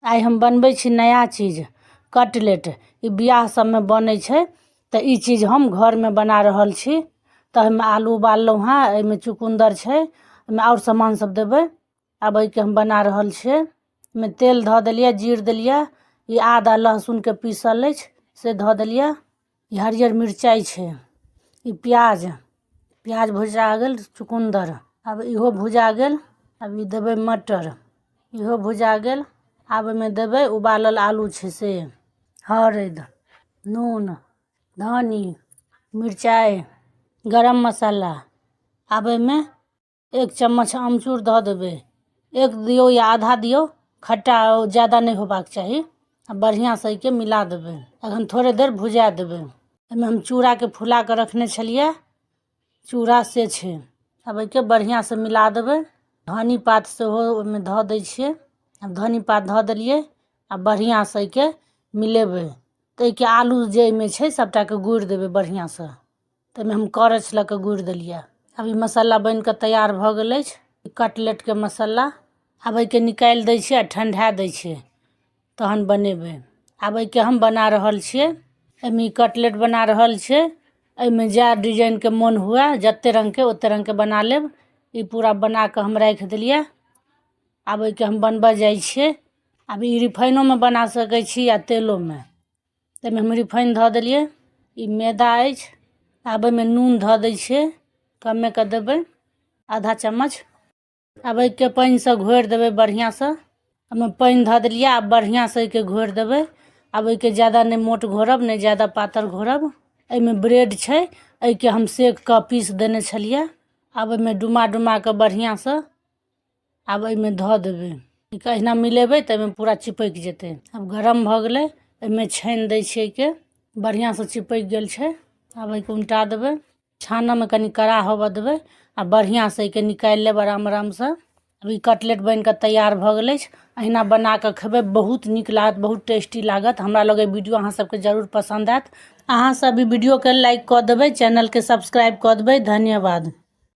आइ हम बनबै छी नया चीज कटलेट। ई बियाह सबमे बनै छै, तऽ ई चीज हम घरमे बना रहल छी। तऽ एहिमे आलू उबाललहुँ हँ, एहिमे चुकुन्दर छै, एहिमे आओर सामान सब देबै। आब एहिके हम बना रहल छियै। एहिमे तेल धऽ देलियै, जीर देलियै, ई आद आ लहसुनके पीसल अछि से धऽ देलियै, ई हरियर मिरचाइ छै, ई प्याज, प्याज भुजा गेल, चुकुन्दर आब इहो भुजा गेल। आब ई देबै मटर, इहो भुजा गेल। आब एहिमे देबै उबालल आलू छै से, हरदि, नून, धनी, मिरचाइ, गरम मसाला। आब एहिमे 1 चम्मच आमचूर धऽ देबै, 1 दियौ या आधा दियौ, खट्टा ज्यादा नहि होबाक चाही। आ बढ़िआँसँ एहिके मिला देबै, अखन थोड़े देर भुजा देबै। एहिमे हम चूड़ाके फुला कऽ रखने छलियै, चूड़ा से छै। आब एहिके बढ़िआँसँ मिला देबै। धनी पात सेहो ओहिमे धऽ दै छियै। आब धनी पात धऽ देलियै आ बढ़िआँसँ एहिके मिलेबै। तऽ एहिके आलू जे एहिमे छै सभटाके गुड़ि देबै बढ़िआँसँ। ताहिमे हम करछ लऽ कऽ गुड़ि देलियै। आब ई मसाला बनि कऽ तैयार भऽ गेल अछि, कटलेटके मसाला। आब एहिके निकालि दै छियै आ ठण्डा दै छियै, तहन बनेबै। आब एहिके हम बना रहल छियै। एहिमे ई कटलेट बना रहल छियै। एहिमे जए डिजाइनके मोन हुए, जते रङ्गके ओते रङ्गके बना लेब। ई पूरा बना कऽ हम राखि देलियै। आब एहिके हम बनबऽ जाइ छियै। आब ई रिफाइनोमे बना सकै छी आ तेलोमे। ताहिमे हम रिफाइन धऽ देलियै। ई मैदा अछि। आब एहिमे नून धऽ दै छियै, कमे कऽ देबै, आधा चम्मच। आब एहिके पानिसँ घोरि देबै बढ़िआँसँ। एहिमे पानि धऽ देलियै, आब बढ़िआँसँ एहिके घोरि देबै। आब एहिके ज्यादा नहि मोट घोरब, नहि ज्यादा पातर घोरब। एहिमे ब्रेड छै, एहिके हम सेक कऽ पीस देने छलियै। आब एहिमे डुमा डुमा कऽ बढ़िआँसँ आब एहिमे धऽ देबै। एहिके अहिना मिलेबै तऽ एहिमे पूरा चिपकि जेतै। आब गरम भऽ गेलै, एहिमे छानि दै छियै। एहिके बढ़िआँसँ चिपकि गेल छै। आब एहिके उल्टा देबै, छानऽमे कनि कड़ा होबऽ देबै आ बढ़िआँसँ एहिके निकालि लेब आराम आरामसँ। अभी कटलेट बनि कऽ तैयार भऽ गेल अछि। अहिना बना कऽ खेबै, बहुत नीक लागत, बहुत टेस्टी लागत। हमरा लगै वीडियो अहाँ सबके जरूर पसन्द आयत। अहाँ सब ई वीडियोके लाइक कऽ देबै, चैनलके सब्सक्राइब कऽ देबै। धन्यवाद।